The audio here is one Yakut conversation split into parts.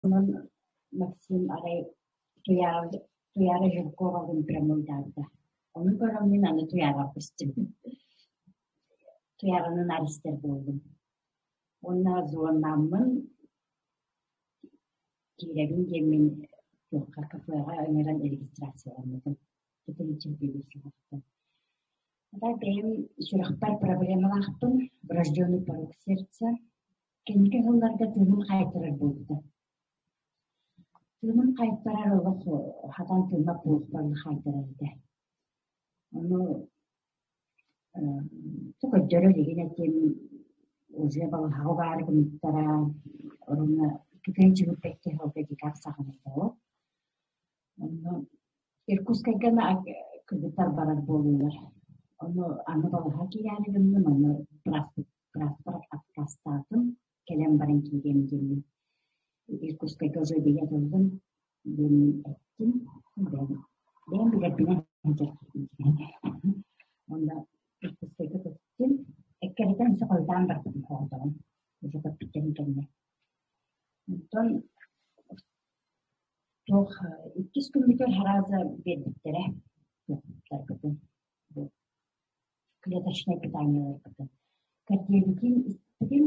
Онон Максим арай Туйаара, Туйаара Жирковалыын прямойдаабыта. Ону көрөн мин аны Туйаараҕа көстүм. Туйаараны наар истэр буоллум. Уонна звоннааммын киирэбин диэммин туохха кафеҕа ыҥыран регистрацияламмытым. Итинчэ Да, бэйэм сүрэхпэр проблемалаахпын, врожденный порок сердца. Кэнники сылларга тыыным хаайтарар буолбута. Тыыным хаайтарар олох хатан тыыммат буолуохпар хаайтарар этэ. Ону көрдөрө илигин этим, уже балаһаҕа баар гыммыттара, оруна икки чүгүрбэккэ сылга декабрь саҕана этэ ол. Онно Иркутскайга кыргыттар барар буоллулар. Ону аны балаһа киирээри гынным, ону бырааспар аккаастаатым, кэлэн баран киириэм диэммин. Иркутскайга уже билет ыллым диэммин эттим. Бэйэм бэйэм билэрбинэн сылдьар киһибин. Онно Иркутскайга көттүм. Эккирэтэн өссө хойутаан барбытым хоҕотоҕун. Уже көппүттэрин кэннэ. Онтон Туох иккис күммүтүгэр сразу биэрбиттэрэ туохтарбытын бу клеточнай питаниеларбытын. Кардиолитин испитим,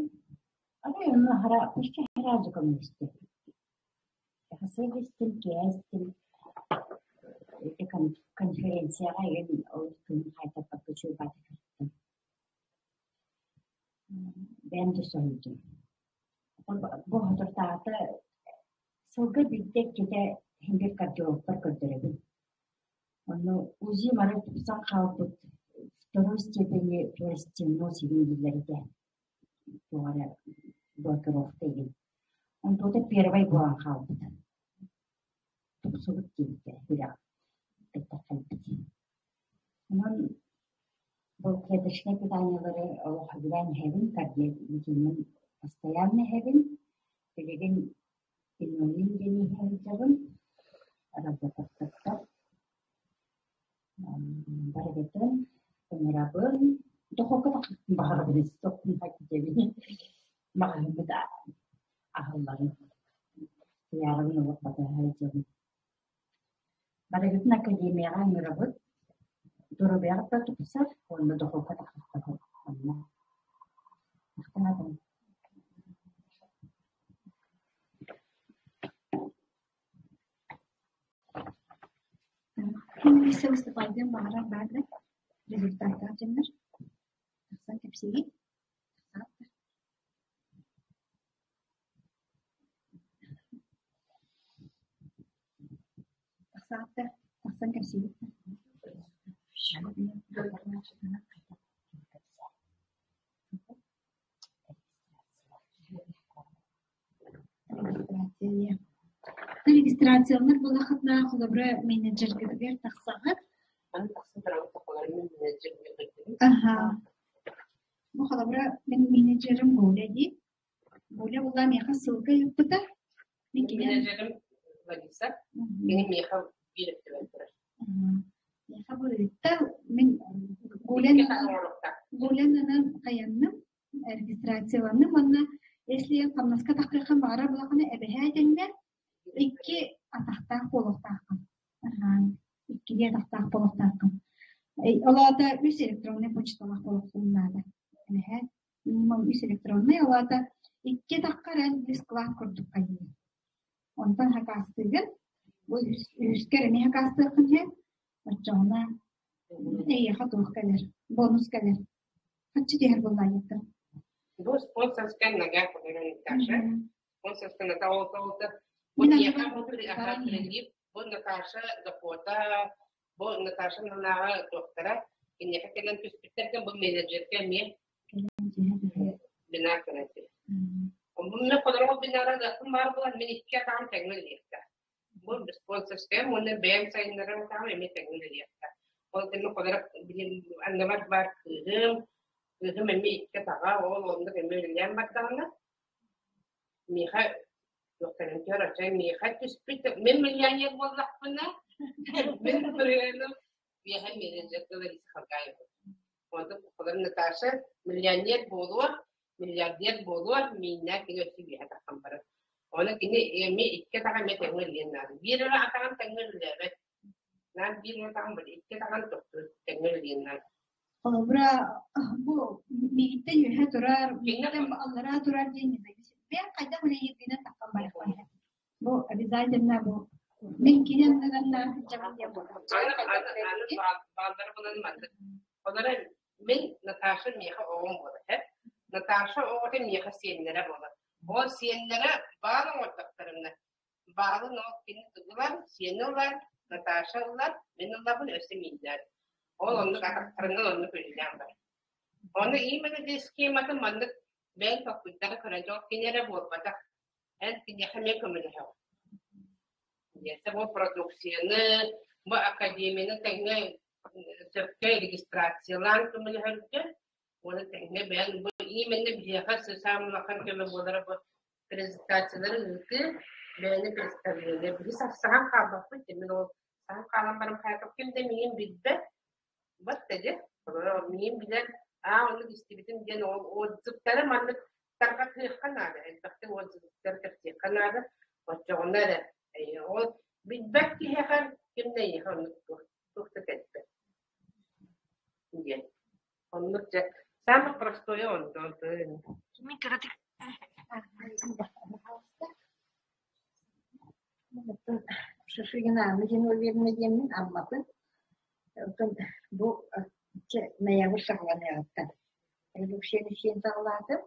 арай онно хара почти сразу көмөлөстө. Сыл истим, киэһэ истим ити конференцияҕа игин олус тыынын хаайтарбакка үчүгэй баҕайытык сырыттым. Бэйэм да соһуйдум. Бу соторутааҕыта сылга биирдэ иккитэ иһин биир кардиологпар көрдөрөбүн. Онно УЗИ мары тупсан хаалбыт второй степени пластиноз игин дииллэр этэ. Туох эрэ блокировка игин. Онтуота первай буолан хаалбыт. Тупсубут диэбиттэрэ сүрэҕим бэттэх кэлбит. Онон бу клеточнай питаниелары олох сөбүлээн иһэбин, кардиолитиммин постоянно иһэбин. Билигин Иннонин диэн иһэ сылдьабын, работаттаттар. Барыгытын ыҥырабын. Духуопка тахсыбын баҕарабын истэ маҕаһыыммыт аһылларын туйаарабын олох батыһа сылдьабын. Барыгытын академияҕа ыҥырабыт. Доруобуйаҕыт да тупсар уонна духуопка тахсыахха онно. Махтанабын. Ким өссө выступайдыан баҕарар баар да результаттаах дьоннор тахсан кэпсиигит тахсааттар Тахсааттар тахсан кэпсиигит Регистрация. Регистрацияланар буоллаххытына, холобура, менеджергытыгар тахсаҕыт. Аха. Бу холобура, мин менеджерим Оля дии. Оля буолла миэхэ ссылка ыыппыта. Мин кини Менеджерим Лариса. Кини миэхэ биир өттүбэр турар. Миэхэ бу ыытта. Мин Гулянынан хайанным, регистрацияланным уонна если хамнаска таххыаххын баҕарар буоллаххына эбэһээ этэннэр икки атахтаах буолуохтааххын. Иккилии атахтаах буолуохтааххын. Ол аата үс электроннай почталаах буолуоххун наада. Эбэһээ минимум үс электроннай, ол аата икки атахха эрэн үс склад курдук хайыы. Онтон хакаастыыгын, бу үһүскэр эмиэ хакаастыаххын иһин, оччоҕуна эйиэхэ туох кэлэр, бонус кэлэр. Хаччы түһэр буоллаайыттан. Бу спонсорская нога Наташа. Спонсорская Наташа ол бу Мин миэхэ анныбар бу баран иһэр. прилив, бу Наташа Дохота, бу Наташа Нанаҕа туохтара киниэхэ кэлэн түспүттэргэ бу менеджергэ эмиэ Кэлэн түһэ түһэ. бинар кэлэн түһэр. Мин холорго бинара ылыахпын баар буолан мин икки атаҕым тэҥҥэ үлэлиэхтээх. Бу спонсорскайым уонна бэйэм сайыннарар атаҕым эмиэ тэҥҥэ үлэлиэхтээх. Ол кэннэ холоро анныбар баар кыыһым, кыыһым эмиэ икки атаҕа, ол оннук эмиэ үлэлээн бардаҕына, миэхэ туохтарын короче, миэхэ түспүт, мин миллионер буоллахпына, мин бырыаным миэхэ менеджер Лариса Халгаева. Онтон холор Наташа миллионер буолуо, миллиардер буолуо, мииннээх кини өссө үөһэ тахсан барар. Ону кини эмиэ икки атаҕа эмиэ тэҥҥэ үлэлиэн наада. Биир эрэ атаҕын тэҥҥэ үлэлээбэт. Наар биир эрэ атаҕын икки атаҕын тохтуур тэҥҥэ үлэлиэн наада. Холобура, бу миигиттэн үөһэ турар, миигиттэн аллараа турар диэн независим. Бэйэм хайдах үлэлиирбинэн таххан барыахпын. Бу обязательно бу мин кини аннынан сылдьабын диэн буолар. Аны аны бааллары булан маннык. Олора мин Наташа миэхэ оҕом буолар һэ. Наташа оҕото миэхэ сиэннэрэ буолар. Ол сиэннэрэ баал оҥордохторуна баалын ол кини ылар, сиэнэ ылар, Наташа ылар, мин ылабын өссө мииннэр. Ол оннук атахтарынан оннук үлэлээн барар. Ону именно дии схематын маннык бэйэҥ толкуйдара көрөн дьол кини эрэ буолбатах. Эн киниэхэ эмиэ көмөлөһөҕүн. Диэсэ бу продукцияны, бу академияны тэҥҥэ сөпкө регистрациялаан көмөлөһөргө уонна тэҥҥэ бэйэҥ бу именно биһиэхэ саамай улахан көмө буолара бу презентациялары ыытыы, бэйэни представление. Биһи саһан хаалбаппыт, мин ол саһан хаалан баран хаайбат ким да миигин билбэт. Бат да миигин билэр, аа оннук истибитим диэн ол отзывтары маннык тарҕатыахха наада, элбэхтик отзывтары кэпсиэххэ наада. Оччоҕуна эрэ ол билбэт киһиэхэ ким да эйиэхэ оннук туох туох да кэлбэт диэн. Оннук дьэ самое простое онтон Мин кыратык Шишигина Анна Зиновьевна диэммин Амматын. Оттон бу ноябрь саҕаланыаҕыттан революцияны сиэн саҕалаатым.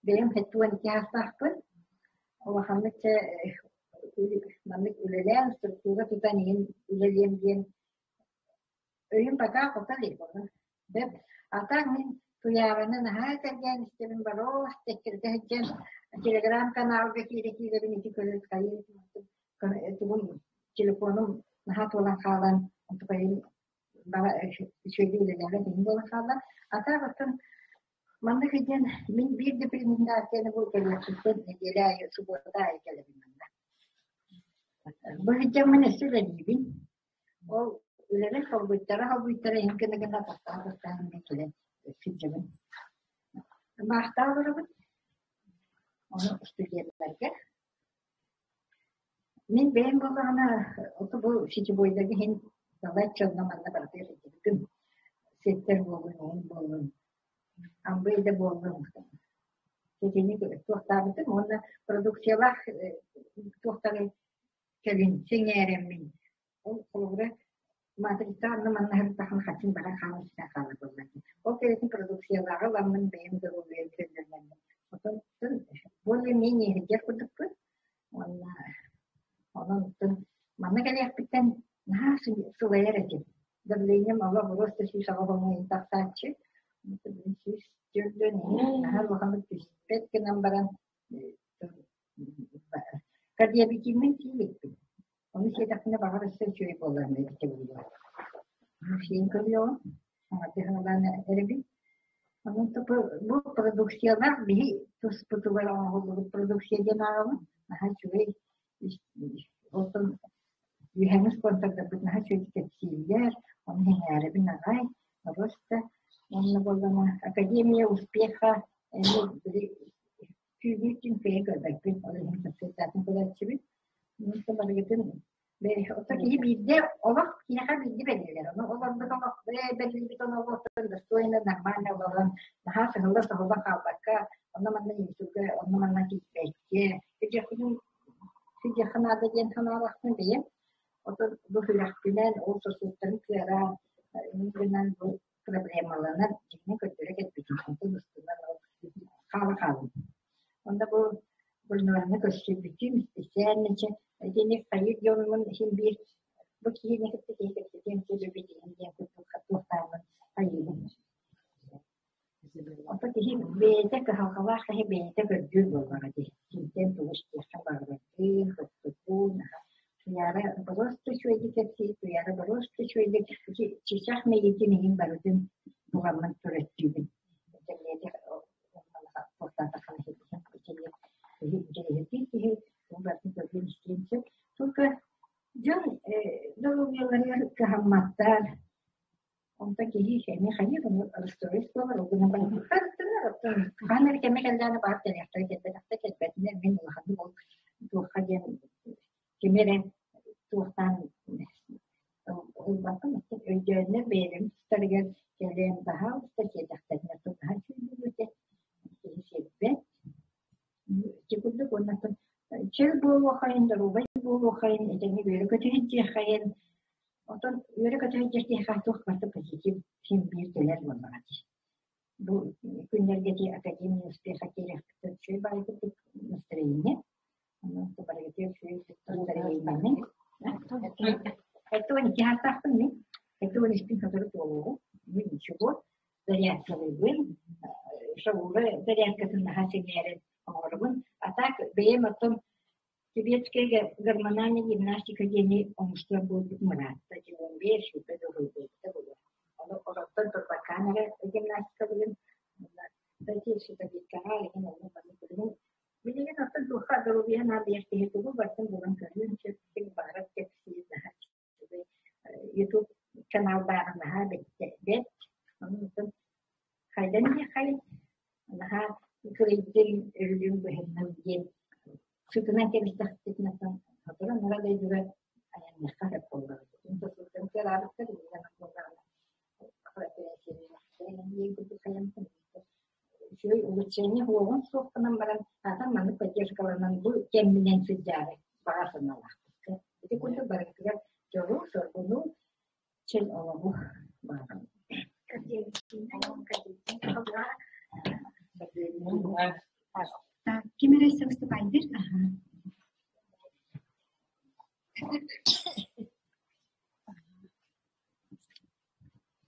Бэйэм 72 саастаахпын. Улаханнык чэ маннык үлэлээн, структура тутан иһин үлэлиэм диэн өйүм пока хото илик. Бэрт а так мин Туйаараны наһаа сэргээн истэбин боруос тэккиргэ сылдьан телеграм-каналга киирэ-киирэбин ити көрөр хайыы тугум телефонум наһаа туолан хаалан онтукайым үчүгэйдик үлэлээбэт иһин буолан хаалла. А так оттон маннык диэн мин биир да презентацияны бу кэлиэхпиттэн нэдиэлэ аайы субуота аайы кэлэбин манна. Бу сылдьаммын өссө үлэлиибин. Ол үлэбин холбуйтара-холбуйтара иһин гына-гына тахтаан-тахтаан эмиэ кэлэн сылдьабын. Маахтаах олоробун. Ону студеннарга. Мин бэйэм буоллаҕына, ото бу сетевойдарга иһин балачча онно-манна барытыгар сылдьыбытым. Сеттер буоллун, оҕум буоллун, амбый да буоллун. Ситини туохтаабытым уонна продукциялаах туохтары кэлин сэҥээрэммин ол холобура матрица анна манна сырыттаххына хаччын баран хаалан сүтэн хаалар буоллаҕа ол кэлэтин продукциялааҕы ыламмын бэйэм доруобуйам көннөрүнэммин отон более-менее иһирдьэр курдукпун уонна онон манна кэлиэхпиттэн наһаа сылайар этим давлением олох просто 180 тахсааччы 104 наһаа улаханнык түспэт гынан баран Кардиобитиммин тиийбиппин. Ону сиэтэхпинэ баҕар өссө үчүгэй буоллаҕына эбитэ буолуо. Сиэн көрүөҕүм, саҥардыы саҥалаан эрэбин. Онон бу продукциялаах биһи туспутугар оҥоһуллубут продукция диэн ааҕабын. Наһаа үчүгэй. Оттон үөһээҥҥи спонсордарбыт наһаа үчүгэйдик кэпсииллэр, ону сэҥээрэбин аҕай. Просто уонна буоллаҕына Академия успеха эмиэ били Түүнү күн кыайа көрбөппүн, ол иһин сарсыардаатын көрөөччүбүн. Онон барыгытын Оттон киһи биирдэ олох киһиэхэ биирдэ бэриллэр. Ону олорбут олох бэриллибит олоҕуттан достойно нормально олорон наһаа сыһылла-соһулла хаалбакка онно-манна инсульга онно-манна тиийбэккэ сылдьыахха наада диэн санаалаахпын бэйэм. Оттон бу сүрэхпинэн ол сосудтарын кыараан гынан бу проблемаланан дьиҥҥэ көрдөрө кэлбитим. Онтон устунан ол хаала хаалым. Онно бу Гульнараны көрсүбүтүм, специальниче итини хайыыр дьонумун иһин биир бу киһини кытта киһи кэпсэтиэн сөп эбит диэн курдук туохтааммын хайыыбын. Ото киһи бэйэтэ кыһалҕалаах киһи бэйэтэ көрдүүр буоллаҕа дии. Кимтэн тугу истиэххэ баҕараргын, хоттугун, Туйаара боруоста үчүгэйдик кэпсиир, Туйаара боруоста үчүгэйдик чычах мэйиитин иһин барытын буламмын көрөттүүбүн. Киһи барытын көрдүн истиэн сөп. Только дьон доруобуйаларыгар кыһамматтар. Онтон киһи эмиэ хайыыр расстроить буолар, ол гынан баран хаан эрэ кэмэ кэллэҕинэ баар кэлиэхтэрэ, кэлбэтэхтэ кэлбэтинэр мин улаханнык ол Туохха диэн кими эрэ туохтаан ылбаккын өйдөөннөр бэйэлэрин тустарыгар кэлэн баһаалыста сиэтэхтэринэ тутаһан сүүрдүбүтэ киһи сиэппэт. Ити курдук уонна чөл буолуоххайын, доруобай буолуоххайын, этэҥҥэ үөрэ-көтө сылдьыаххайын. Оттон үөрэ-көтө сылдьар киһиэхэ туох барыта позитив син биир кэлэр буоллаҕа дии. Бу күннэргэ ити Академия успеха киириэхпиттэн үчүгэй баҕайы курдук настроение. Онон барыгытыгар үчүгэй настроениены. Это икки ааттаахпын мин. Это испин сотору туолуоҕум. Мин ничего. Зарядкалыыбын. Шаура зарядкатын наһаа сэҥээрэн оҥоробун. А так бэйэм оттон Тибетская гормональная гимнастика диэни оҥостор буолбут мыраатта 15 сүүрбэ дуоһуйбута буолуо. Ону олортон турбаккаан эрэ гимнастикалыгын ситабиккаҕа иһин онно маннык билигин билигин оттон туохха доруобуйа наадыйар киһи тугу барытын булан көрүөн сөп ким баҕарар кэпсиир наһаа үчүгэй YouTube каналдааҕа наһаа бэрт онон хайдан диэххэй наһаа кырыйдым өллүм быһынным диэн сытынан кэбистэхпитинэ сотору анараа дойдуга айанныахха сөп буоллаҕа сылтан кыараабыттар буоллаҕына үчүгэй улучшение уоҕун суох гынан баран аатан маннык поддержкаланан бу кэмминэн сылдьаары баҕа санаалаахпыт. Ити курдук барытыгар дьолу, соргуну, чөл олоҕу баҕарабын. Так, ким эрэ выступайдыр? Ага.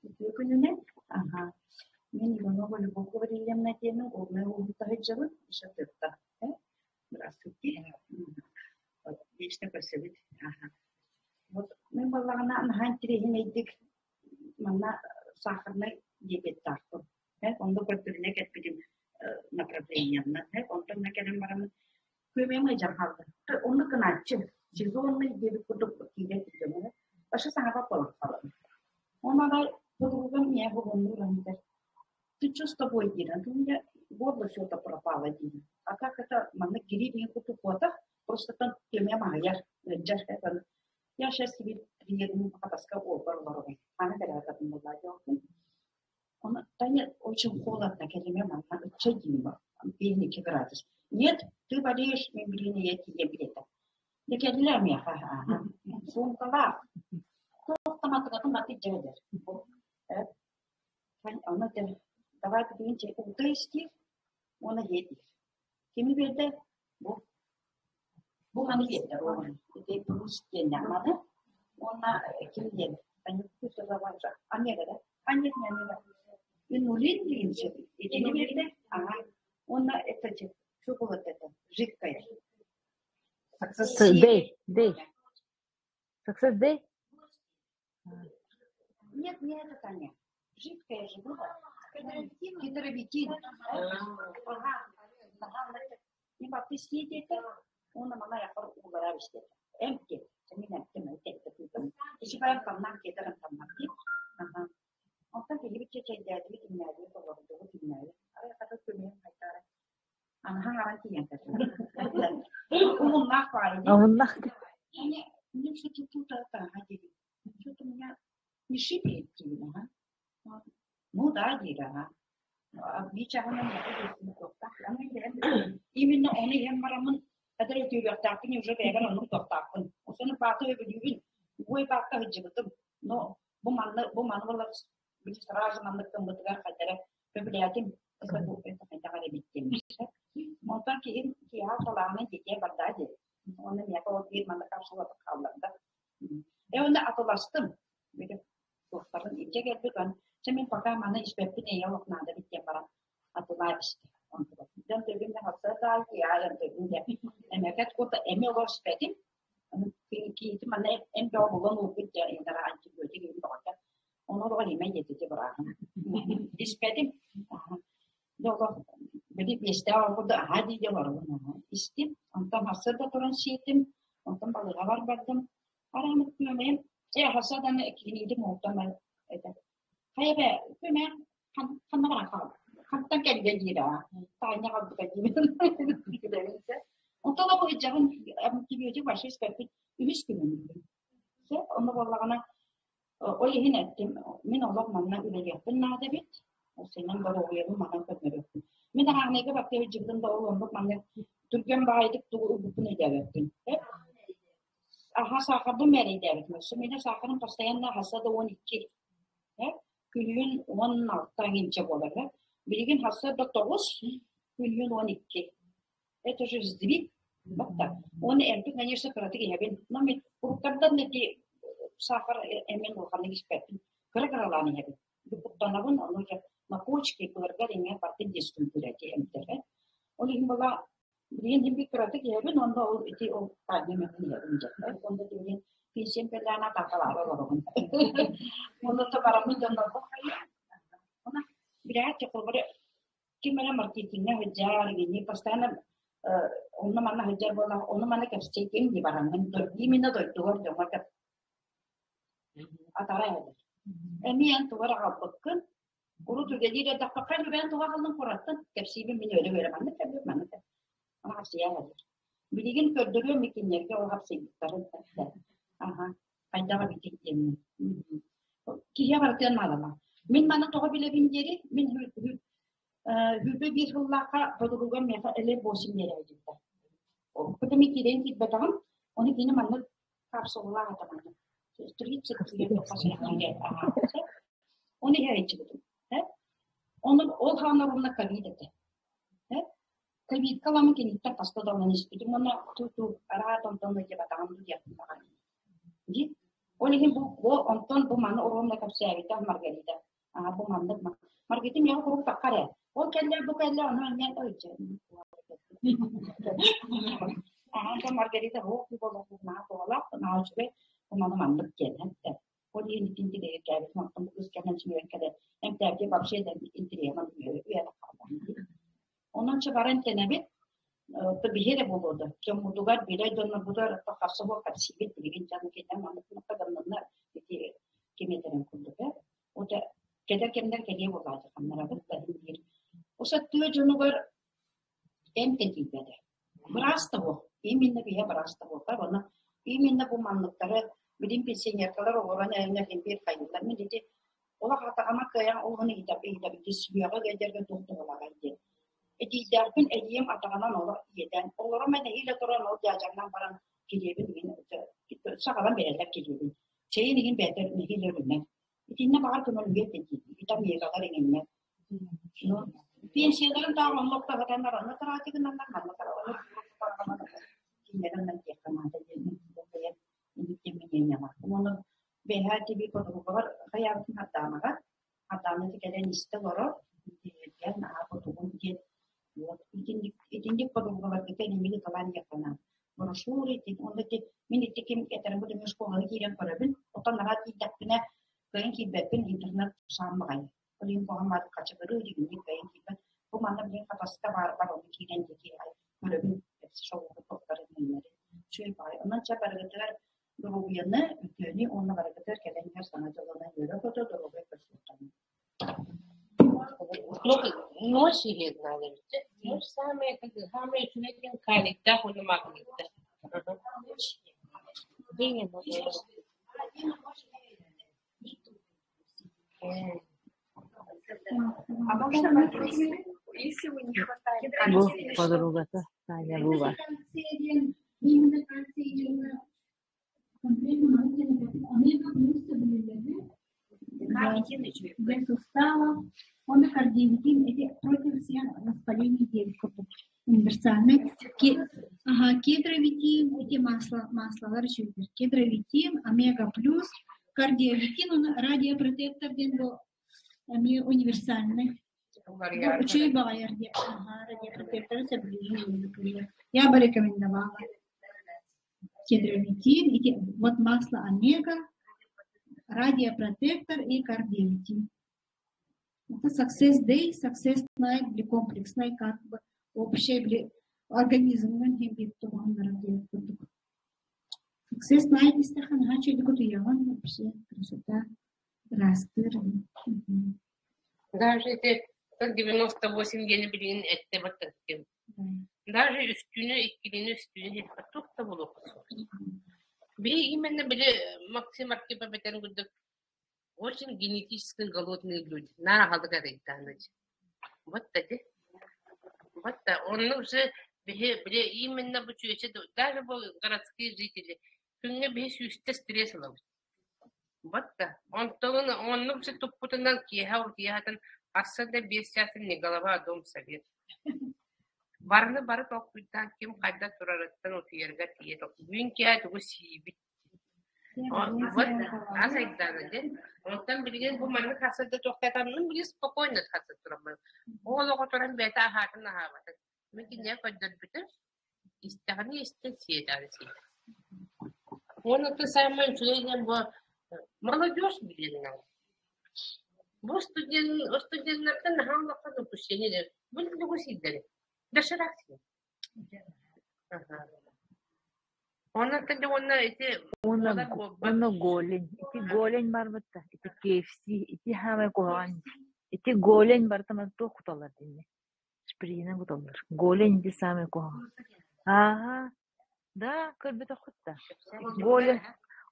Үтүө күнүнэн. Аха. Мин Иванова Любовь Гаврильевна диэмин Горнай улууһуттан сылдьабын. Ишатыттан. Здравствуйте. Вечно көрсөбүт. Аха. Вот мин буоллаҕына наһаа интэриэһинэйдик манна сахарнай диабеттаахпын. Онно көрдөрүнэ кэлбитим направлениеннан. Онтон кэлэн бараммын күөмэйим ыйдьан хаалла. Оннук гынааччы сезонный диэбит курдук киирэн түргэнэ. Башы саҥарбат буолан хаалабын. Уонна арай подругам ийэ буолуннуур андар. Ты что с тобой диир? У меня горло все-то пропало диир. А как это маннык кирии диэн курдук буотах, просто там күөмэйим аһыйар, ыалдьар. Я сейчас себе приеду Хатаска уолбар олоробун. Аны кэлээтэбин буоллаа диэбиппин. Ону Таня очень холодно, кэлимэ манна ычча дима, 52 градус. Нет, ты болеешь, мен билигин ийэ тиийэн билэтэ. Дьэ кэллэ миэхэ, ааһа. Суумкалаах. Туох да матыгатын баты дьэ Ону этэр, давай билигин чэй уута истиир уонна иһиэ диир. Кими биэрдэ? Бу. Бу маны биэрдэ, ити плюс диэннээх маны. Уонна ким диэн, Омега да? А нет, не омега. Инулин диэн сөп. Итини биэрдэ. Ага. Уонна это что было это? Жидкое. Success Day. Day. Success Day? Нет, не это, Таня. Жидкое же было. Кедровитин. Ага. Не бапты сиэтиэтэ уонна мана яхар уулара истэтэ. Эмке. Мин эмтем этэ. Ичи баран тамнан кетерен тамнан дип. Ага. Онтон киһибит чэйдээдибит, имнээдибит, олордубут, имнээдибит. Арай хата көмүһүн хайдара. Анаһан аран тиийэн кэллэ. Умуннаах баайы. Омуннаах. Мне что-то тут ага диэбит. Что-то у меня не шипит диибин, ага. Ну да диир, ага. Именно ону иһэн бараммын хадыр өтүүлүөхтээхпин уже бэйэбэр оннук туохтаахпын. Осону бааты өбүлүүбүн. Уой баакка сылдьыбытым. Но бу манны бу маны буолар били сразу маннык гыммытыгар хайдара өбүлээтим. Это хайдах эрэ эбит диэн. Онтон киһим киэһэ салаанын тиэтиэ барда диэн. Уонна миэхэ ол биир маннык капсулата хаалларда. Э уонна атыластым. Били туохтарын илдьэ кэлбит он чэ мин пока маны испэппин эйэ олох наада эбит диэн баран атылаа истэ. Онтубат. Дьон төбүн хасса таай төбүн дэ эмэкэт кута эми олор испэтим. Киитим манна эм бөҕө булан уурбут дьэ интара антибиотик иһин бөҕөтө. Ону олоҕор имэ диэтити бырааһын. Испэтим. Дьэ олох били биэстээх олорбут аһаа дии дии олоробун истим. Онтон сарсыарда туран сиэтим. Онтон балыыһабар бардым. Араамыт күөмэйим э сарсыарданы кииниитим уһуктан этэ. Хайа бэ күөмэйим ханна баран хаалла? Хантан кэллэ диир аа. Таанньа хаалбыта диибин. Күлэбин. Онтон бу ыдьаҕын антибиотик вообще испэппит үһүс күнүм бүгүн. Сөп, онно буоллаҕына ол иһин эттим, мин олох манна үлэлиэхпин наада эбит. Синэн доруобуйабын манан көннөрүөхпүн. Мин араанайга баттыы сылдьыбытым да ол оннук маннык түргэн баҕайытык тугу ылбыппын өйдөөбөппүн. Аха саахарбын мээрэйдээбитим. Өссө миэнэ саахарым постоянно хасса да 12. Күнүн 16 иҥчэ буолар. Билигин хасса да 9, күнүн 12. Это же сдвиг. Вот так. Он эмпи, конечно, кыратык иһэбин. Но мен уруктардан эти сахар эмин улаханнык испэппин. Кыра-кыралаан иһэбин. Куттанабын, ону же на почке кыларгар иҥэ бартын дискультура эти эмтэрэ. Ол иһин была билигин иһин кыратык иһэбин, онно ол ити ол таанньа мин иһэбин дьэ. Онно билигин пенсиям кэллэҕинэ атаакалаары олоробун. Онно то бараммын дьоннорбор хайа. Она билээт холбор ким эрэ маркетиҥҥа сылдьар, игини постоянно онно-манна сылдьар буоллах, ону-маны кэпсэтиҥ дии бараҥҥын, именно дойдугар дьоҥҥо кэп атара эһэлэр. Эмиэ эн тугу эрэ аҕалбыккын, урут үлэлиир эрдэххэ хай бэйэн тугу аҕаллыҥ кураттын, кэпсиибин мин үөрэ-үөрэ маннык кэбиһэр, маннык кэбиһэр. Аны хапсыйа эһэлэр. Билигин көрдөрүөм итиннэргэ ол хапсыйбыттарын эттэ. Аха, хайдах эбитий диэммин. Киһи барытыан наадалаах. Мин маны тоҕо билэбин диэри, мин Хүүрбэ биир сыллаахха подругам миэхэ эле восемь биэрээбититтэр. Потом киирэн киирбэтэҕим, ону кини маннык капсулалаах этэ маннык. 30 Оны иһээччибитим. Оны ол хаана ровно ковид этэ. Ковидка ламы киниттэн хаста да ылан испитим уонна ту-ту араат онтон ыйдыбатаҕым диэхпин баҕарабын. Дии. Ол иһин бу, бу онтон бу маны ровно кэпсээбитэ Маргарита. Аа бу маннык Маргарита миэхэ куруук таххар ээ. Ол кэллэ бу кэллэ ону эмиэ ой дьэ. Аа онтон Маргарита һуох буолуох наһаа туһалаах, наһаа үчүгэй, бу маны маннык диэн эттэ. Ол иһин итин тилэйэргээбитим, оттон бу кыыс кэлэн сүҥүрэн кэлэн эмтээбитим вообще да интириэһим үйэ таххарбам дии. Онон чэ баран тэнэбит, биһи эрэ буолуо да, дьоммутугар, билэр дьоннорбутугар харса суох кэпсиибит, билигин дьон кэлэн маннык гыннаннар ити ким этэрин курдук ээ. Ота кэлэр кэмнэр кэлиэ буолааччы ханнарабыт да диир. Оса тыа дьонугар эмп да тиийбэтэ. Быраас да буол. Именно биһэ быраас да буолбат. Онно именно бу манныктары билин пенсионеркалар олорон эрэннэр иһин биир хайыыллар. Мин ити олох атаҕыма кыайан олоһун ыйытабын сүһүөҕэ ыалдьарга туох туһалааҕый диэн. Эдьиийдээхпин эдьиийим атаҕынан олох иэдээн. Олорум нэһиилэ туран ол дьаадьаҥнаан баран килиэбин иһин саҕалан биэрэллэр килиэбин. Чэйин иһин бэйэтэ нэһиилэ өрүнэр. Итиннэ баҕар көҥүллүө этэ дии. Витаминалар иҥиннэр. Ну, пенсияларын тааҕы оннук таһытаннар, онно траати гынаннар, манна кинилэр оннан диэххэ наада диэн бэйэм инник диэн мнениялаахпын. Ону бэйэһээ ТВ подругалар хайаабытын Хардаамаҕа, Хардаана ити кэлэн истэ олорор, диэн аа хотугум диэн вот итинник итинник подругаларгыта инник ыталаан диэххэ наада. Брошюра ити онно ити мин ити ким этэрин бу мин школаҕа киирэн көрөбүн, оттон наһаа тиийдэхпинэ кыайан киирбэппин, интернет саам баҕайы. Ол иһин куһаҕан баар хачыгырыы дигинник кыайан киирбэт. Бу манна билигин Хатаска баар бар ону киирэн диэки көрөбүн, шоуга туохтарын иҥнэрин. Үчүгэй баҕайы. Онон чэ барыгытыгар доруобуйаны, үтүөнү уонна барыгытыгар кэлэн иһэр саҥа дьылынан үөрэ-көтө доруобай көрсүөххэ. Ну, ночь иһит надо ведь. Ночь самая, как самая үчүгэй диэн калийдаах уонна магнийдаах. День и ночь. А можно вопрос? Если вы не хватает Бу кальция или что? подругата Таня Буба. Для суставов, он кардиовитин, эти против всех воспалений диэбит курдук. Универсальный. Ага, кедровитин, эти масла, маслалар үчүгдэр. Кедровитин, омега плюс, кардиовитин, он радиопротектор диэн бу эмиэ универсальный. Үчүгэй баҕайар диэн. Ага, радиопротекторы сөбүлүүрүн Я бы рекомендовала. Кедровитин, ити вот масло омега, радиопротектор и кардиовитин. Это Success Day, Success Night били комплекснай как бы общий били организмҥын иһин биир туһаннарар диэн курдук. Success Night истэххэ наһаа үчүгэйдик утуйаҕын вообще красота ыраастыыр. Даже эти 98 диэни билигин эттэ баттаттым. Даже үстүүнү, иккилиини, үстүүнү иһиэххэ туох да буолуохха суох. Биһи именно били Максим Архипов этэн курдук очень генетически голодные люди. Наар аҕалык арыйдаанныч. Вот ди. Вот да. Онно уже биһи били именно бу чүөчэ даже бу городские жители күҥҥэ биһи сүүстэ стресс ылабыт. Вот да. Онтон оннук же туппутунан киэһэ утуйаһатын арсыарда 5 чаастан не голова, а дом совет. Барыны бары толкуйдаан ким хайда турарыттан утуйарга тиийэ бүгүн киэһэ тугу сиибит. Вот ас айдаана диэн. Онтон билигин бу маннык хасырда туохтаатаммын билигин спокойно хасыр тураммын. Ол оҕо туран бэйэтэ аһаатын аһаабатын. Мин киниэхэ көрдөрбүтүм. Истэҕинэ истэн сиэтэҕинэ сиэтэ. Уонна то самое үчүгэй диэн бу молодежь билиэн Бу студент студеннартан наһаа улахан упущение диэн. Бу тугу сииллэрий? Доширак сиир. Онон дьэ уонна ити Уонна буолар буолбат. уонна голень. Ити голень барбыт да, ити KFC, ити хаамай куһаҕан. Ити голень барыта маны туох куталлар дии Шпринэн куталлар. Голень ити саамай куһаҕан. Ааһа, да, көрбөтөххүт да. Голень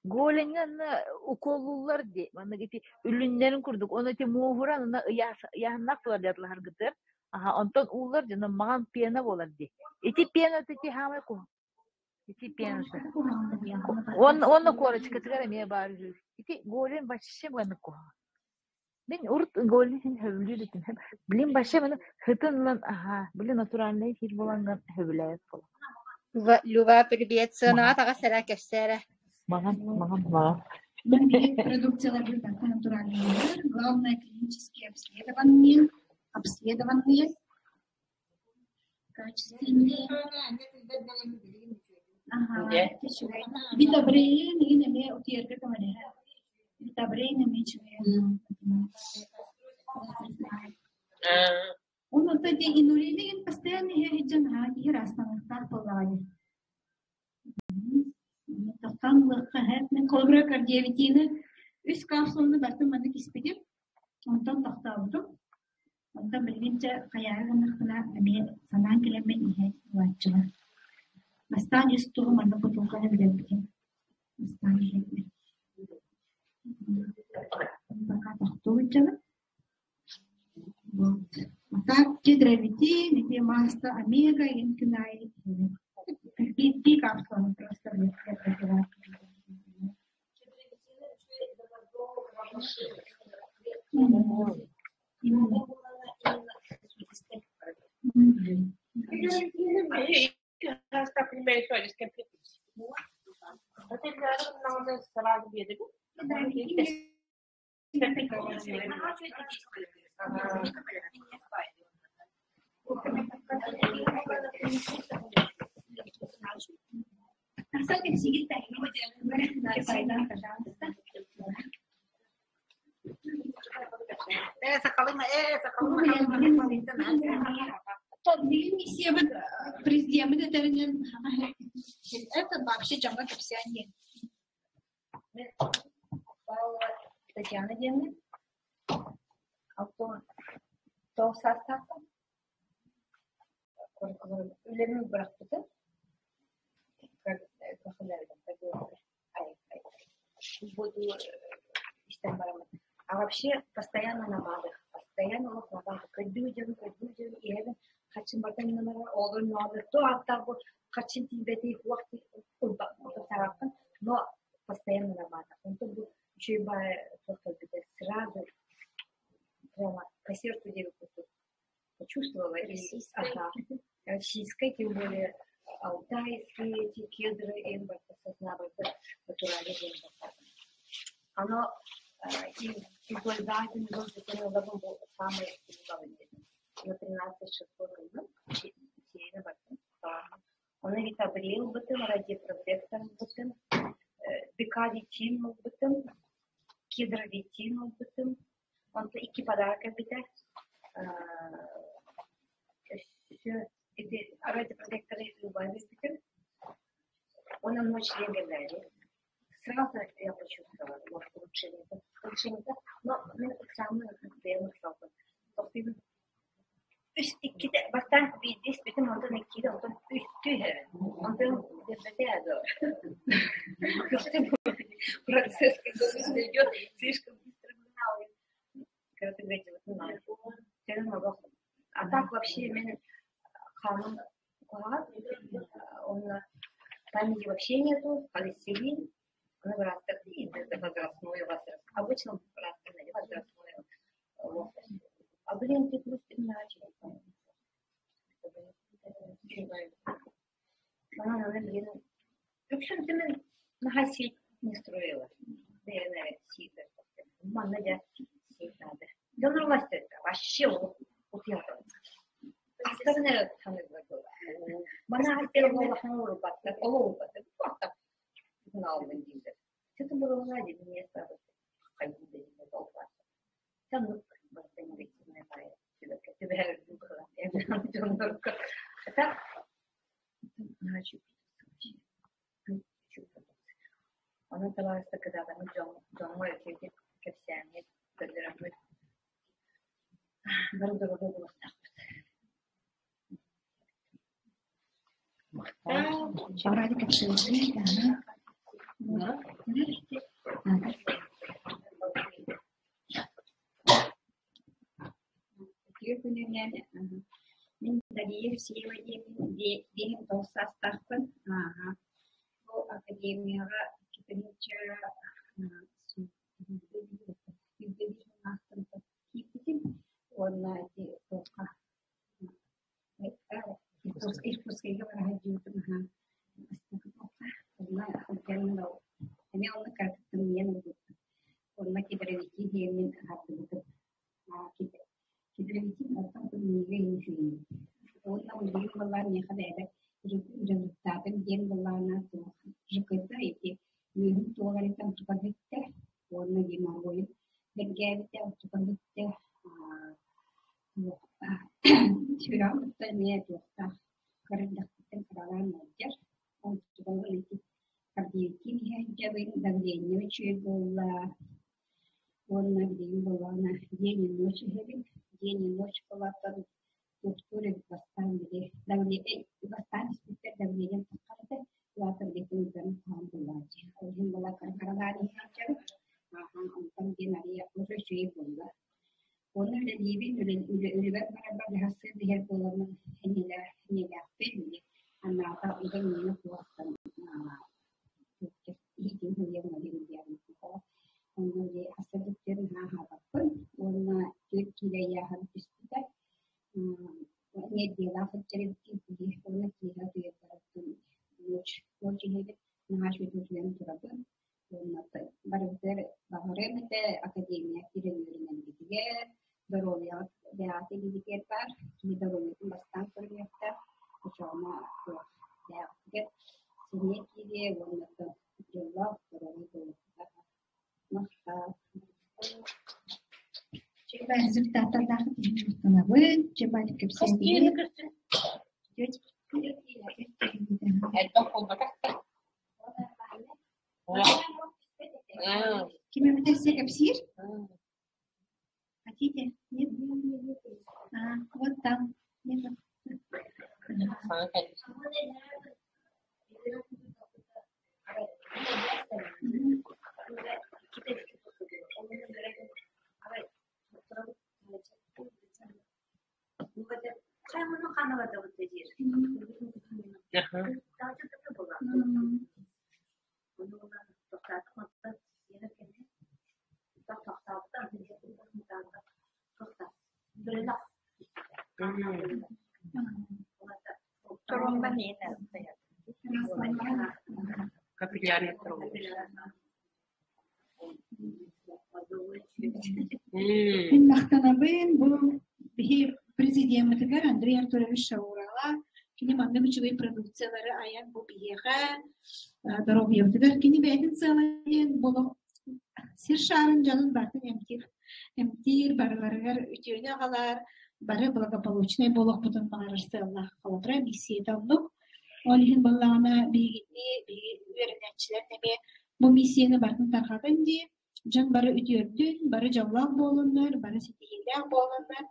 Голеньҥа анна уколлууллар дии. Маннык ити үлүннэрин курдук. Ону ити мууһуран ына ыйааһыннаах буолар дии атлаһаргытыгар. Аха, онтон ууллар дьоно маҕан пена буолар дии. Ити пената ити хаамай куһаҕан. Ити пенза. Уонна уонна куорачкатыгар эмиэ баар үһү. Ити голень вообще маннык куһаҕан. Мин урут голень иһин сөбүлүүр этим. Билин вообще маны сытын ылан аһаа, били натуральный эфир буолаҥҥын сөбүлээбэт буолан. Люба, Люба, привет. Маҕан, Сыанаҕа таҕыс эрэ, кэпсээ эрэ. маҕан, маҕан, маҕан. Мин биир продукцияларбын барыта натуральныйлар. Главное клинические обследования, обследованные, качественные. Аһаа, үчүгэй. Витабрейн игин эмиэ утуйарга көмөлөһөр. Витабрейн эмиэ үчүгэй. Онон ити инулины игин постоянно иһэ сылдьан аһаа киһи ыраастаныахтаах буоллаҕа дии. Тохтоон ылыахха сөп. Мин холобура кардиовитины үс капсуланы барытын маннык испитим. Онтон тохтообутум. Онтон билигин дьэ хайаары гыннахпына эмиэ санаан кэлэммин иһэ ылааччылар. Бастаан үс тугу маннык бутулканы билэрбитим. Бастаан иһэрбит. Пока тохтуу сылдьабын. Вот. А так кедровитин, ити масло омега, игин күн аайы иһэбин. Биирдии капсуланы просто для профилактики. Пожалуйста. Билин миссиябыт президеммит этэринэн это вообще дьоҥҥо кэпсээн диэн. Татьяна диэммин, алтан тоҕус саастаахпын. Үлэбин бырахпытым. Буду истэн бараммын. А вообще постоянно на малых, постоянно олох на көрдүү дьон, көрдүү дьон иһэбин хаччын бартан гынара, оҕолор нөҕөлөр, то ааттаах бу хаччын тиийбэтий, хуох саҕаппын, но постоянно на малых. Онтон бу үчүгэй баайы туох кэлбитэ сразу прямо по сердцу диэбит курдук почувствовала. И, ага, российская, тем более алтайские эти кедры, эмбарта, сосна, натуральный эмбарта. Оно и гольдатин был самый главный. На 13 600 Оны витабрил бытым, радиопротектор бытым, бикадитин бытым, кедровитин бытым. Онто икки подарка битэ. Өссө ити радиопротекторы любовь битим. Он ночь диэн Сразу я почувствовала вот улучшение. Улучшение, но мен ыксааммын бэйэм ыксалбын. Тохтуйбун. Үс иккитэ бастаан Биирдэ испитим, онтон иккиде, онтон үстүү иһэбин. Онтон диэбэтэ дуо? Процесс, когда идет слишком быстро гнал. Кыратык ыалдьыбытым наада. Чэгин олох. А так вообще мин хааным куһаҕан, уонна памяти вообще нету, холестерин, ону быраастар возрастной возраст. Обычно быраастар возрастной. А блин, ты просто иначе. Манан блин, үксүн мин наһаа сеть не строила. Наверное, сеть. Манна дьэ сеть надо. Дьоннор вообще утуйар. Астарына саныыллар буолла. Манна астар улахан уурбаттар, ол уурбаттар. Туохта гынаалбын дииллэр. Чөтүн буолуоҕа дии, мне стало хайыы дииллэр ол Соннук барыта негативная баайа түбэһэр дьоннорго. Это Онон табаарыстар кытаатаммыт дьоҥҥо үчүгэйдик кэпсээммит, көрдөрөммүт бары доруобай буолуохтаахпыт. Ради кэпсээбит Үтүө күнүнэн мин Дария Евсеева диэммин биэһин тоҕус саастаахпын. Бу академияҕа икки киирбитим уонна ити туохха Иркутскайга бара сылдьыбытым аһаа бастакы туохха онно сылдьан эмиэ онно кыратык тымныйан ылбыппыт. Онно кедровики диэммин аһардыбытым. Кедровики оттон тымныыга иһин үчүгэйбит. Уонна билигин буоллаҕына миэхэ бэйэбэр результатым диэн буоллаҕына туох ЖКТ ити үөһүм туох эрэ онтука бүттэ уонна геморройум бэргээбитэ онтука бүттэ Сүрэҕим кытта эмиэ туохтаах кыра эрдэхпиттэн кыралаан ыалдьар. Онтукабын ити кардиотин иһэ сылдьабын, давление үчүгэй буолла уонна билигин буоллаҕына день и ночь иһэбин. День и ночь буолааттан туохтуур эбит бастаан били давление бастаан испиттэр давлением таххар этэ, улаатар диэки ыйдарым хаһан буоллааччы. Ол иһин буолла кыра-кыралаан иһэ сылдьабын. Ааһан онтон диэн арыйа уже үчүгэй буолла. Уонна үлэлиибин, үлэбэр барарбар дьаһалсыыр иһэр буоламмын эниэлээхпин, анаата онтон миэнэ суохтан иһитин сылдьан Онно хасса да наһаа аһаабаппын уонна 4 киилэ ыйааһын түспүтэ. Нэдиэлээх сылдьар эбиккин киһи уонна киэһэ утуйарбар ночь ночь иһэбин наһаа үчүгэйдик утуйан турабын. Уонна барыбытыгар баҕарыам этэ академия киирэн үөрэнэргитигэр, доруобуйаҕыт бэйэҕит илиигитигэр баар, киһи доруобуйатын бастаан көрүнүөхтээх, оччоҕуна туох бэйэҕитигэр сэниэ киириэ уонна дьоллоох доруобай буолуохтаах. Махтал. Чебай результаттардаах махтанабын. Чебай кэпсээнигин. Элбэх буолбатах да. Ким эбит өссө кэпсиир? Хотите? Нет? А, вот там. Нет. Саҥа кэлбит. Капиллярный тромбоз. Мин махтанабын бу биһи президеммитигэр Андрей Артурович Шаурала кини маннык үчүгэй продукциялары айан бу биһиэхэ доруобуйабытыгар кини бэйэтин сыала диэн буолуох сир шаарын дьонун барытын эмтиир эмтиир барыларыгар үтүөнү аҕалар бары благополучнай буолуохпутун баҕарар сыаллаах холобура миссията оннук ол иһин буоллаҕына биһигини биһиги үөрэнээччилэр эмиэ бу миссияны барытын тарҕатан дии дьон бары үтүөрдүн, бары дьоллоох буолуннар, бары ситиһиилээх буолуннар.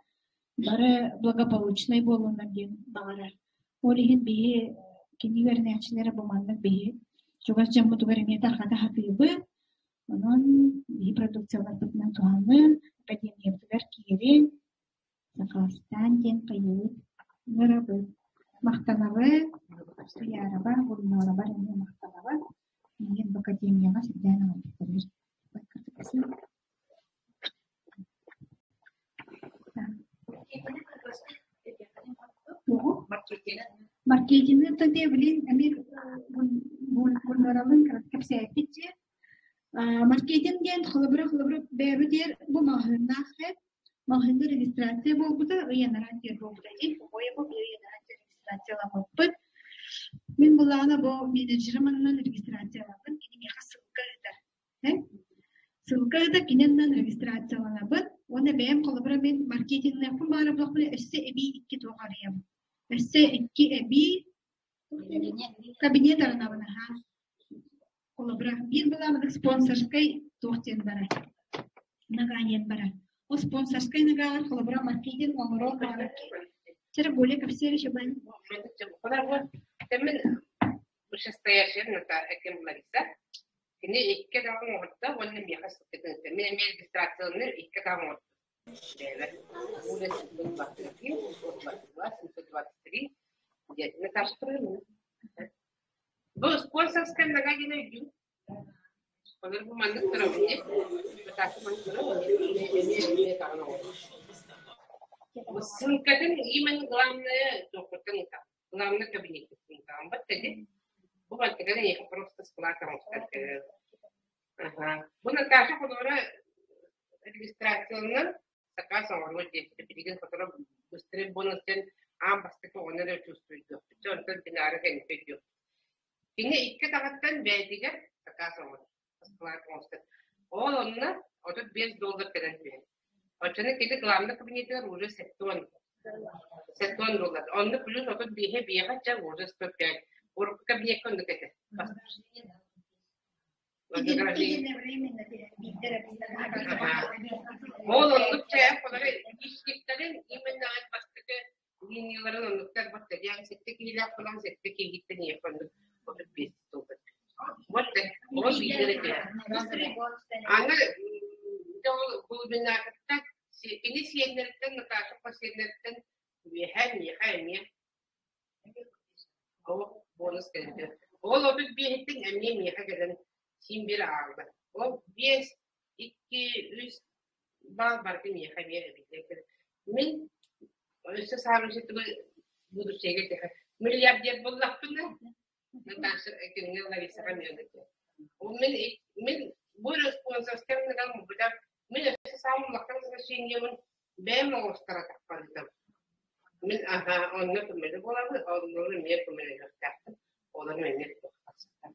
Бары благополучнай буоллуннар диэн баҕарар. Ол иһин биһи кини үөрэнээччилэрэ бу маннык биһи чугас дьоммутугар эмиэ тарҕата сатыыбыт. Онон биһи продукцияларбытынан туһаныы, академиябытыгар киирин, Сахаластаан диэн хайыыбыт ыҥырабыт. Махтанабыт, Туйаарабар, Гульнарабар эмиэ махтанабыт. Миигин бу академияҕа сирдээн аҕалбыттарыгар. Маркетины тэтэ билин эмиэ Гульнаралыын кэпсээппит дии. Маркетинг диэн холобура холобура бэйэбитигэр бу маҕаһыыннаах эт маҕаһыыҥҥа регистрация буолбута ый анараа диэн буолбута дии. По-моему, ый анараа диэн регистрацияламмыппыт. Мин былаана бу менеджерым аннынан регистрацияламмын, кини миэхэ ссылка ыытар. Ссылка ыыта кининэн регистрацияланабын уонна бэйэм холобура мин маркетинныахпын баҕарар өссө эбии икки туох арыйабын. Өссө икки эбии кабинет арынабын аһаа. Холобура, биир былааммыт спонсорскай туох диэн барар, нога диэн барар. Ол спонсорскай ногалар холобура маркетинг оҥорор баҕарар Чера более кэпсиэр бан. Мин вышестоящая Наталья Лариса Кини икки атаҕын оҥордо уонна миэхэ сыппытын Мин эмиэ регистрацияланным, икки атаҕын оҥордум. Бэйэбэр улица 21, 22, 723 диэн Наташа турар Бу спонсорскай нога диэн өйдүүр. Олор бу маннык турабын дии. Наташа маннык турар, эмиэ эмиэ атаҕын оҥордо. Ссылкатын именно главное туохпуттан ыытабын. Главное кабинетпыттан ыытаҕын. Бат тэди. Бу бантыган эйиэхэ просто склад оҥостор Аха. Бу Наташа холобура регистрацияланан сакаас оҥоруо диэбитэ. Билигин сотору быстрый бонус диэн аан бастакы оҕону эрэ чувствуйдуохпут. Чэ, онтон бинары кэнники өйдүөхпүт. Кини икки атаҕыттан бэйэтигэр сакаас оҥорор, склад оҥостор. Ол онно 35 доллар кэлэн түһэр. Оччону кини главный кабинетигэр уже 70 70 доллар. Онно плюс 35 биэҕэ чэ уже 105. Урукку кабинекка оннук этэ. Ол оннук чээх олору ишниктэрин именно бастакы линияларын оннуктар баттадиан сэттэ киһилээх буолан сэттэ киһиттэн ийэхэ оннук 35 тылбыт. Вот ол биирдэр этэ. Аны ол глубинатыттан кини сиэннэриттэн Наташа хос сиэннэриттэн үөһэ миэхэ эмиэ Ол бонус кэлбитэ. Ол 35-иттэн эмиэ миэхэ кэлэн син биир аҕалла. Ол биэс, икки, үс баал барыта миэхэ эмиэ эбиллэн кэлэр. Мин өссө саамай тугу будущайга этиэхэ миллиардер буоллахпына Наташа кинини Ларисаҕа эмиэ этэ. Ол мин мин бу спонсорскай муннугар мин өссө саамай улахан значениебын бэйэм оҥостор атахпарытым. Мин аһа онно көмөлө буолабын, оннугу эмиэ көмөлөһүөхтээхпин, олору эмиэ туохтаахтар.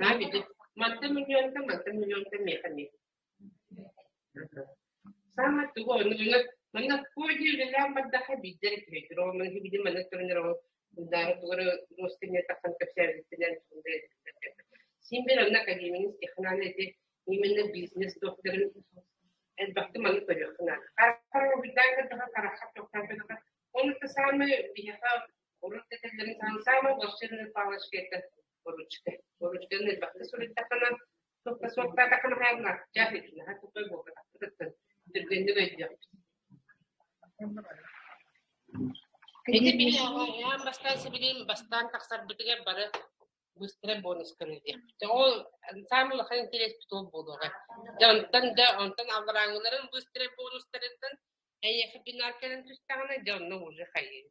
Аа види, мантан миллионтан, мантан миллионтан миэхэ эмиэ. Саамай тугу онно манна коди үлэлээн бардахха биирдэ эрэ түһэйдир. Ол манна биди манна туран эрэ ол Гульнара тугу эрэ Ростинне тахсан кэпсээбитинэн Син бир онно академияны технаны ити именно бизнес докторын элбэхтик маннык көрүөххэ наада. Хараххар уруһуйдаан көрдөххө, хараххар тохтоон көрдөххө, он это самое биһиэхэ урут этэллэрин самое волшебная палочка это ручка. Ручканы элбэхтик суруйдаххына, туохха суоттаатаххына хаалла, чах итинэхэ тупой буолбатахпытыттан түргэнник өйдүөхпүт. Ити биһиэхэ аан бастаан сибилигин бастаан тахсарбытыгар бары быстро бонус көрүллүөхпүт. Ол саамай улахан интэриэспит ол буолуоҕа. Дьэ онтон дьэ онтон алларааҥҥыларын быстро бонустарыттан эйиэхэ бинар кэлэн түстэҕинэ дьэ онно уже хайыы.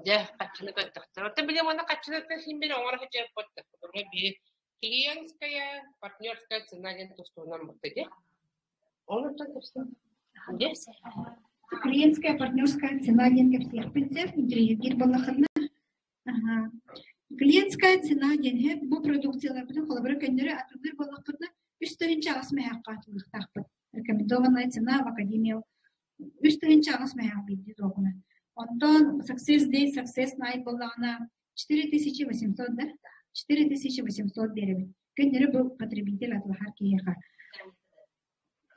Дьэ хаччыны көрдөхтөр. Оттон билим уонна хаччыныттан син бир оҥоро сылдьар буолла. Биир клиентская, партнерская цена диэн тустуунан бутта дии. Онуттан кэпсиэм. Дьэ. Клиентская, партнерская цена диэн кэпсиэхпин сөп, интэриэһиргиир буоллаххына. Аха. Клиентская цена диэн иһэ бу продукцияларбытын холобура көннөрү атыылыыр буоллахпытына 3 8 мөһөөххө атыылыахтаахпыт. Рекомендованная цена в академии 3 8 мөһөөх биирдии туохуна. Онтон Success Day, Success Night буоллаҕына 4800 да? 4800 биэрэбит. Көннөрү бу потребитель атылаһар киһиэхэ.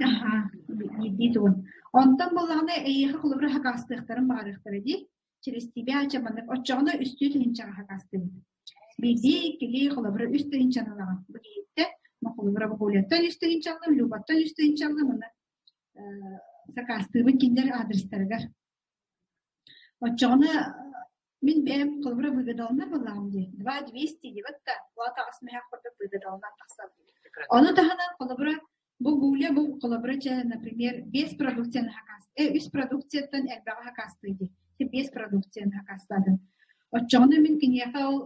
Аха, биирдии тугун. Онтон буоллаҕына эйиэхэ холобура хакаастыахтарын баҕарыахтара дии. Через тебя чэ маннык оччоҕуна үстүү тыһыынчаҕа хакаастыыбыт. Биирдии, иккилии холобура үс тыһыынчаны ылаҕын. Бу киһиттэн, холобура Коляттан үс тыһыынча ыллым, Любаттан үс тыһыынча ыллым, уонна сакаастыыбын кинилэр адрестарыгар. Оччоҕуна мин бэйэм холобура выгодаланар буоллаҕым дии. 2 200 диэбит да, улаат аҕыс мөһөөх курдук выгодаланан тахсар. Ону таһынан холобура бу Гуля бу холобура чэ, например, биэс продукцияны хакаас, үс продукцияттан элбэҕи хакаастыы дии. Биэс продукцияны хакаастаатым. Оччоҕуна мин киниэхэ ол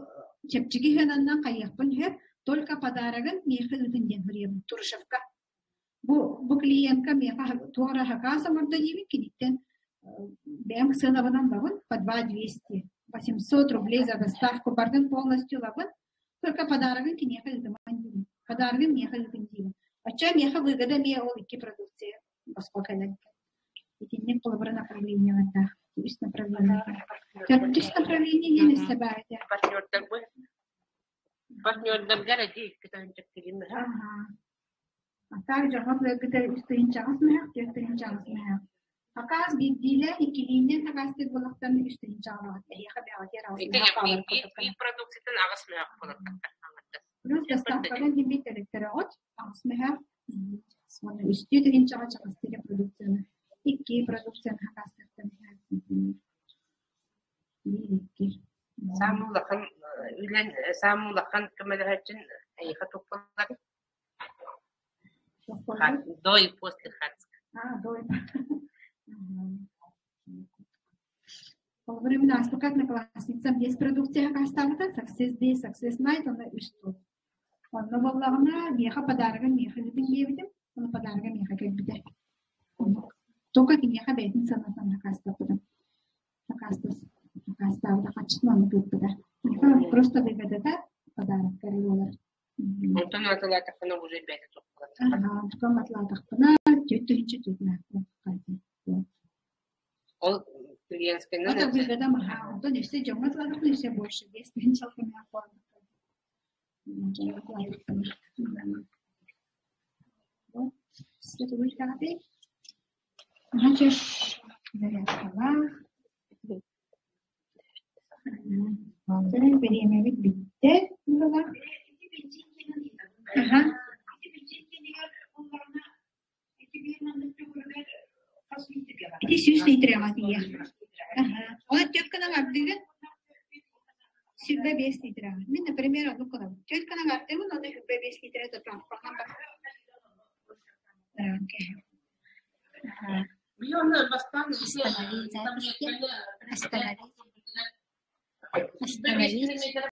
чэпчэки сыананан хайыахпын сөп, только подарогын миэхэ ыытын диэн суруйабын Турышевка. Бу клиентка миэхэ туох эрэ хакаас оҥордо диибин, киниттэн бэйэм сыанабынан ылабын по 2 200, 800 рублей за доставку бардын полностью ылабын, только подарогын киниэхэ ыытыман диибин, подарогын миэхэ ыытын диибин. Оччо миэхэ выгода эмиэ ол икки продукция босхо кэлэн. Итинник холобура направлениелардаах. Үс направление. Төрдүс направление диэн өссө баар этэ. Партнердаргар эти икки тыһыынча килин Аха. А так дьоҥҥо кыайбыта үс тыһыынчаҕас мөһөх, түөрт тыһыынчаҕас мөһөх. Хакаас биирдиилээн, иккилиинэн хакаастыыр буоллахтарына үс тыһыынчаҕа эһиэхэ бэҕэтиэр аҕыс Ити мөһөх хаалар биир курдук биир продукциятын аҕыс мөһөх буолар тахтар. Плюс доставкадан кимбит төлөттөрөҕүт аҕыс мөһөх. Уонна үстүү тыһыынчаҕа чаҕастыыр продукцияны икки продукцияны хакаастыахтан биир икки. Саамай улахан үлэн саамай улахан көмөлөһөөччүн эйиэхэ туппаллар до и после Хацк. А, до и Холобура мин ааспыкка одноклассницам биэс продукция хакаастаабыта Success Day, Success Night уонна үс тур. Онно буоллаҕына миэхэ подарогын миэхэ ыытын диэбитим, ону подарога миэхэ кэлбитэ. Только киниэхэ бэйэтин сыанатынан хакаастаппытым. Хакаастаабыта хаччытын оннук ыыппыта. Миэхэ просто выгодата подарок эрэ буолар. Онтон атылаатаххына уже бэйэтэ туппалар. Аха, онтон атылаатахпына түөрт тыһыынча түөрт Ол клиентскайынан Это выгода маха. Онтон өссө дьоҥҥо атылаатахпына өссө больше 5 тыһыынча Вот. Световый Значит, зарядкалаах. Онтон бириэмэбит бүттэ быһыылаах. Аха. Ити 100 литрэҕэ тиийэр. Аха. Ол түөрт гынан ардыгын 25 литрэҕэ. Мин, например, оннук гынабын. Түөрт гынан ардыбын, онно 25 литрэ тотоохпохон Аха. Остановить записи. Остановить. Остановить.